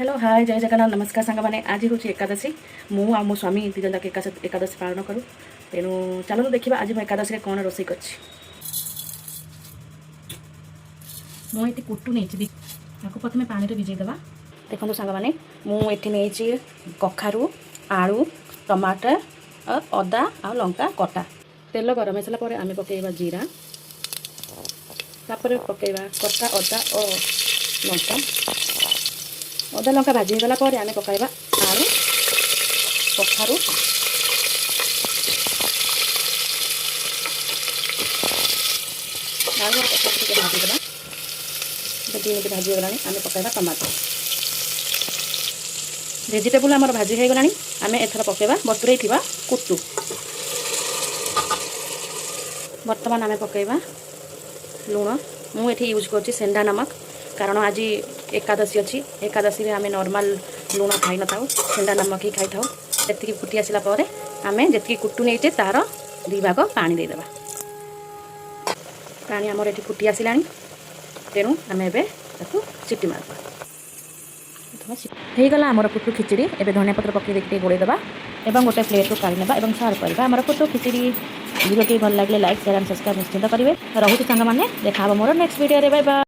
Hello, ହାଏ, ଜୟ ଜଗନ୍ନାଥ, ନମସ୍କାର ସାଙ୍ଗମାନେ। ଆଜି ହେଉଛି ଏକାଦଶୀ। ମୁଁ ଆଉ ମୋ ସ୍ୱାମୀ ଦୁଇ ଜଣ ଯାକ ଏକାଦଶୀ ପାଳନ କରୁ। ତେଣୁ ଚାଲନ୍ତୁ ଦେଖିବା ଆଜି ମୁଁ ଏକାଦଶୀରେ କ'ଣ ରୋଷେଇ କରିଛି। ମୁଁ ଏଠି କୁଟୁ ନେଇଛି, ତାକୁ ପ୍ରଥମେ ପାଣିରେ ଭିଜେଇ ଦେବା। ଦେଖନ୍ତୁ ସାଙ୍ଗମାନେ, ମୁଁ ଏଠି ନେଇଛି କଖାରୁ, ଆଳୁ, ଟମାଟର, ଅଦା ଆଉ ଲଙ୍କା କଟା। ତେଲ ଗରମ ହେଇସାରିଲା ପରେ ଆମେ ପକାଇବା ଜିରା, ତାପରେ ପକାଇବା କଟା ଅଦା ଓ ଲଙ୍କା। ଅଦା ଲଙ୍କା ଭାଜି ହେଇଗଲା ପରେ ଆମେ ପକାଇବା ଆଳୁ, କଖାରୁ। ଆଳୁ ଆଉ କଖାରୁ ଟିକେ ଭାଜିଦେବା। 2 ମିନିଟ୍ ଭାଜି ହେଇଗଲାଣି, ଆମେ ପକାଇବା ଟମାଟୋ। ଭେଜିଟେବୁଲ୍ ଆମର ଭାଜି ହେଇଗଲାଣି। ଆମେ ଏଥର ପକାଇବା ବତୁରେଇ ଥିବା କୁଟୁ। ବର୍ତ୍ତମାନ ଆମେ ପକାଇବା ଲୁଣ। ମୁଁ ଏଠି ୟୁଜ୍ କରୁଛି ସେନ୍ଧା ନମକ, କାରଣ ଆଜି ଏକାଦଶୀ ଅଛି। ଏକାଦଶୀରେ ଆମେ ନର୍ମାଲ ଲୁଣ ଖାଇନଥାଉ, ସେନ୍ଧା ନମକ ହିଁ ଖାଇଥାଉ। ସେତିକି ଫୁଟି ଆସିଲା ପରେ ଆମେ ଯେତିକି କୁଟୁ ନେଇଛେ, ତାର 2 ଭାଗ ପାଣି ଦେଇଦେବା। ପାଣି ଆମର ଏଠି ଫୁଟି ଆସିଲାଣି, ତେଣୁ ଆମେ ଏବେ ତାକୁ ସିଟି ମାରିଦେବା। ହେଇଗଲା ଆମର କୁଟୁ ଖିଚିଡ଼ି। ଏବେ ଧନିଆ ପତ୍ର ପକାଇ ଦେଇକି ଟିକେ ଗୋଳେଇ ଦେବା ଏବଂ ଗୋଟେ ପ୍ଲେଟ୍କୁ କାଢ଼ି ନେବା ଏବଂ ସର୍ଭ କରିବା ଆମର କୁଟୁ ଖିଚିଡ଼ି। ଭିଡ଼ିଓଟି ଭଲ ଲାଗିଲେ ଲାଇକ୍, ସେୟାର ଆଣ୍ଡ ସବସ୍କ୍ରାଇବ୍ ନିଶ୍ଚିତ କରିବେ। ରହୁଛି ସାଙ୍ଗମାନେ, ଦେଖା ହେବ ମୋର ନେକ୍ସଟ ଭିଡ଼ିଓରେ। Bye bye.